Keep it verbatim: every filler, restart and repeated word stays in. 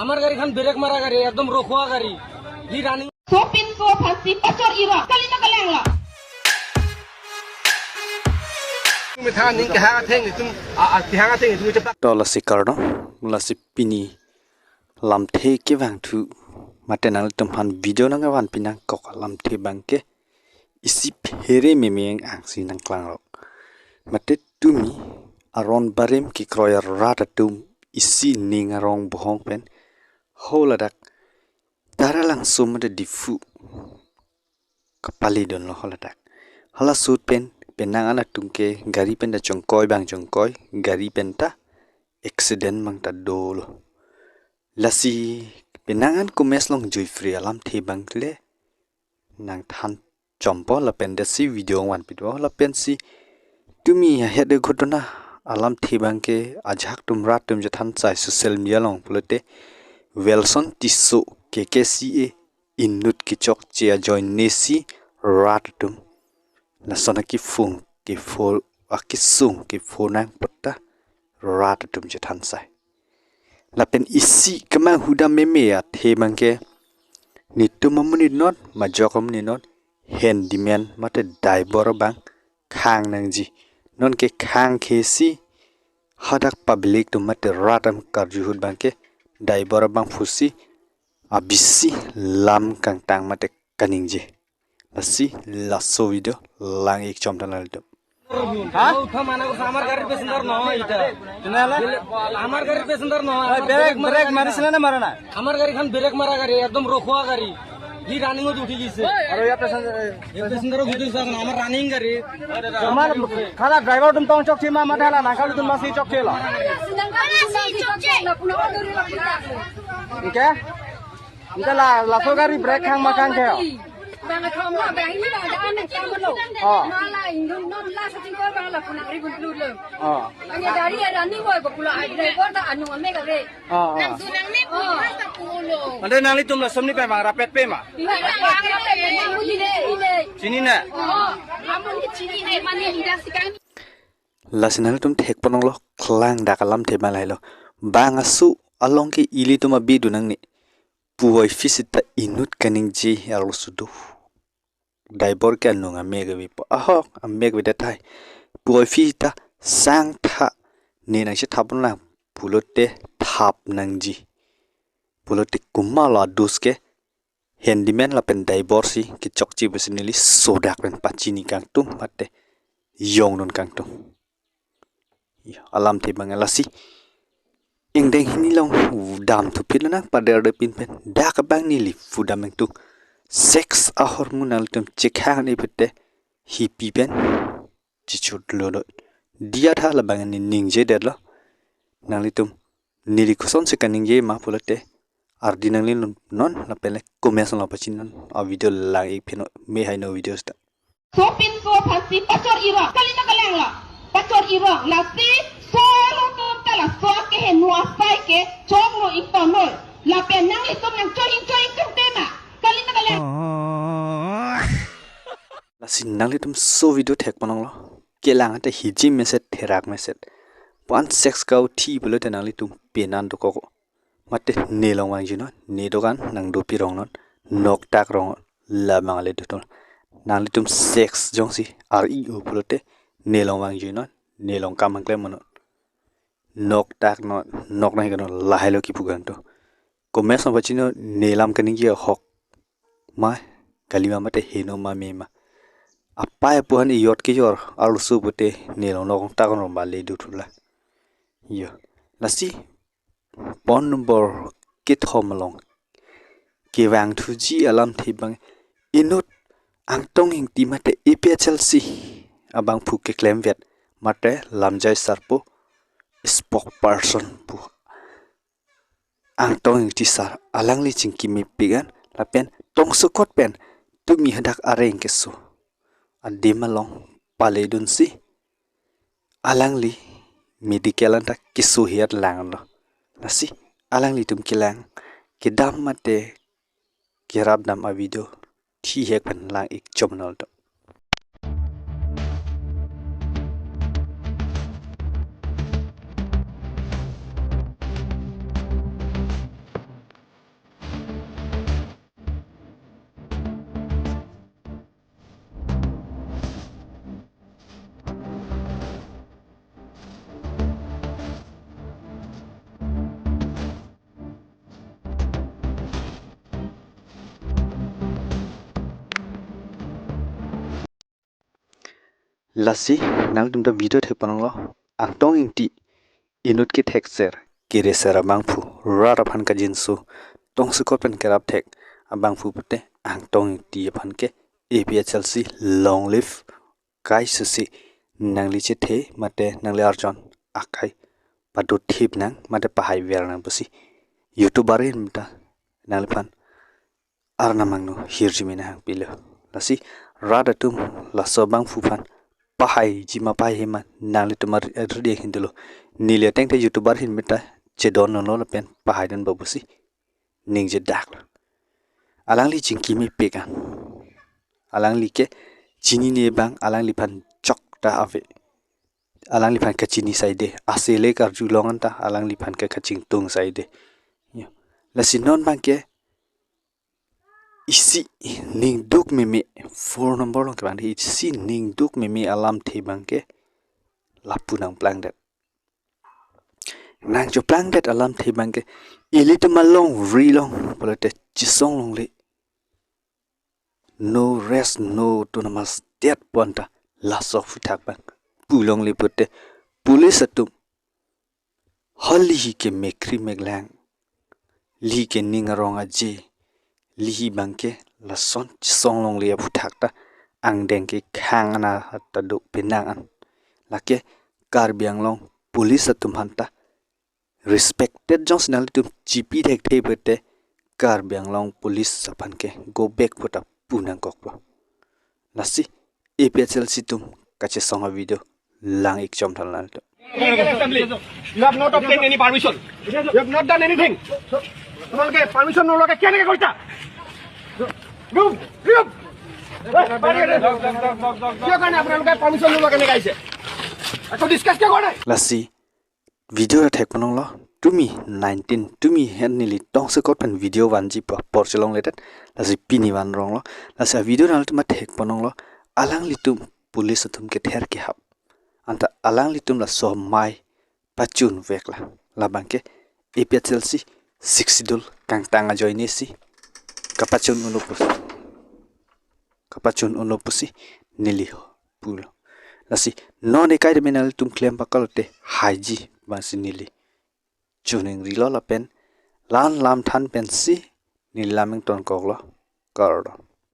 আমার গাড়িখন ব্রেক মারা গাড়ি, একদম রখুয়া গাড়ি। হি running. Sopinso aphansi pachor-irong, kalita kalanglo. Mitha ning kehang atheng itum, a, a, kehang atheng itum itum. To lasi kardom, lasi pini lamthe kevangthu mate nanglitum aphan video nangkevanpi nangkok alamthe abangke isi phere meme angsi nangklangrok. Mate tumi aron barim kekroi arat atum isi ning arong bohong pen ho ladak Taralangso mate Diphu kapaledunlo ho ladak. Hala ahut pen penang an atum ke gari pen ta chongkoi abang chongkoi, gari pen ta accident abang ta dolo. Lasi penang an komes along joipre alamthe abang le nangthan chompo lapen desi video vanpi do lapensi tumi ahet de ghotona alamthe abangke ajahak atum rat atum chethan sai social media along pulote Welson Tisso K K C A inut kechokche ajoine si rat atum lason akiphung kepho akesung kepho nangpo ta rat atum chethan sai. Lapen isi kemang hudam meme athe abangke netum amonit non majok amonit non handyman mate daibor abang khang nangji. Nonke khang khesi hadak public atum mate rat atum karju ahut abangke daibor abang aphusi abisi lam kangtang mate kaningje. Lasi laso video lang-ik chom than nanglitum. হা? উঠা মানা করছে, আমার গাড়ির প্যাসেঞ্জার নহয় এটা। কেনেহলে? আমার গাড়ির প্যাসেঞ্জার নহয়, ওই আমার ব্রেক, ব্রেক ব্রেক মারা মারিছিলে গাড়ি। না মাৰা নাই? আমার গাড়িখন ব্রেক মারা গাড়ি, একদম রখুয়া গাড়ি। হি রানিংত উঠি গেছে। আৰু ইয়াত প্যাসেঞ্জাৰ, এই প্যাসেঞ্জাৰো উঠি গেছে, এখন আমাৰ ৰানিং গাড়ী। আমাৰ খানা ড্ৰাইভাৰ তুমি তং চক চিমা মাতে হালা নাকালি তুমি মাছি চক চেলা। Oke? Ente la, laso gari brake khang ma khang ke. Bang athom lo, bang ini bang ada anak kamu lo. Oh. Mala indun non la satu kau bang la punang ribut dulu lo. Oh. Hanya dari ya rani boy bakula ai driver ta anu ame kare. Oh, oh. Nang sunang ni pulo ta pulo. Ante nanglitum lason ni pe bang rapet pe ma. Iya, bang rapet pe, kamu ini, ini. Chini na? Oh, kamu ini chini ne, mani indah si kami. Lasi nanglitum thekponlonglo, klang dak alamthe abang lahelo. Bang aso along ke ilitum abidun nangne. Puvoiphit sita inut kaningje arloso do. Daibor ke anung amek avepo. Ahok, amek avedet tahai. Puvoiphit sita sangtha ne nangchethap nang pulote thap nangji. Pulote komatlo a-dos ke handyman lapen daibor si kechokche pusi neli sodak pen pachini kangtung mate yongdun kangtung. Ya, alamthe abang lasi. Ingdeng hini along damthu phit lo nang pader de pin pen. Dak abang neli pudam ingtung. Sex ahormu nanglitum chekhang ni pete hipi pen chichut lo do. Dia tha labang ni ningjedetlo. Nanglitum neli kosonsi kaningje ma pulote ardi nanglitum non lapen le comments along pachini non. A video lang-ik pheno me hai no video sita. Sopinso aphansi pachor-irong, kalita kalanglo. Pachor-irong, lasi solo atum ta laso akeheno asai ke choklo ingtonlo. Lapen nanglitum nangchor ingchor ingchor tema. Kalita kalang. Lasi nanglitum laso video thekponlonglo. Kelang ate hijim meset therak meset. Puan sex kau thi pulote nanglitum penan dokok. Mate ne along vangjuinon, ne dokan nangdopi rongnon, noktak rong labang ale duton. Nanglitum sex jongsi ari o pulote ne along vangjuinon, ne along kam angklem monon. Noktak non, nok nang hikanon, lahai lo kipu kangtung. Comments along pachini non, ne lam kaningje ahok ma, kalima mate heno ma me ma. Apai apo aphan iyot kejor arloso pute ne along noktak rong ba le duthu la. Yo. Lasi pon number kethom along kevangthuji alamthe abang inut Angtong Ingti mate A P H L C abangphu keklemvet mate Lamjai Sarpo spokesperson pu Angtong Ingti sar alangli chingki mepik an lapen tongsokot pen tumi hadak areng keso adim along paledunsi alangli medical anta keso hiat langlo. Lasi alanglitum kelang kedam mate kerapdam a-video thihek pen lang-ik chomnol to. Lasi nangtum ta video thekponlonglo, Angtong Ingti inut kethekser, kereser abangphu, rat aphan kajinso, tongsekot pen kerap thek abangphu pute Angtong Ingti aphan ke A P H L C long live, kai susi nangli chethe mate nangli arjon akai padothip nang mate pahaiver nang pusi YouTuber ahin ta nangliphan arnam angno hirjume nang pilo. Lasi rat atum laso abangphu aphan pahaiji ma pahai ma nanglitum ar-, ardi ahin dolo. Neli ateng te YouTuber ahin meta chedon nono lapen pahaidun babusi ningje daklo. Alangli chingki mepik an. Alangli ke chinine abang alangliphan chokta ave. Alangliphan kachini saide. Asele karjulong anta alangliphan ke kachingtung saide. Ya. Lasi non abang ke isi ningduk meme, four number along ke abang isi ningduk meme alamthe abang ke lapu nangplangdet. Nangchoplangdet alamthe abang ke ilitum alongri along pulote chisong longle. No rest, no autonomous state pu anta laso aphuthak abang pu longle pute police atum hali hi ke mekri meklang, li hi ke ning arong aje, li hi abang ke lason chisong longle aphuthak ta angdeng ke khang ana ta do penang an. Lake Karbi Anglong police atum aphan ta respected jongsi nanglitum chipi thekthe pute Karbi Anglong police aphan ke go back puta pu nangkokpo. Lasi A P H L C atum kachesong avideo lang-ik chom than lang. You have not obtained any permission. You have not done anything. তোমালোকে পাৰ্মিশ্যন নোলোৱাকে কেনেকে কৰিছা? Move, move. এই, বাহিৰ আহা। কিয় কাৰণে আপোনালোকে পাৰ্মিশ্যন নোলোৱাকে এনেকে আহিছে? একো ডিছকাছ কিয় কৰা নাই? Lasi video ta thekponlonglo, tumi nineteen, tumi hen neli tongsekot pen video vanji pa apor chelongledet, lasi pini vanronglo. Lasi avideo nangtum ta thekponlonglo, alanglitum police atum kether kehap anta alanglitum laso amei pachun veklo. Labang ke A P H L C Sixth Schedule kangtang ajoine si kapachun unlo pusi, kapachun unlo pusi neli ho pulo. Lasi non ekai de menal tum klem pakal te haiji abangsi neli chuning rilo lapen la-an lam than pensi neli lam ington koklo. Kardom.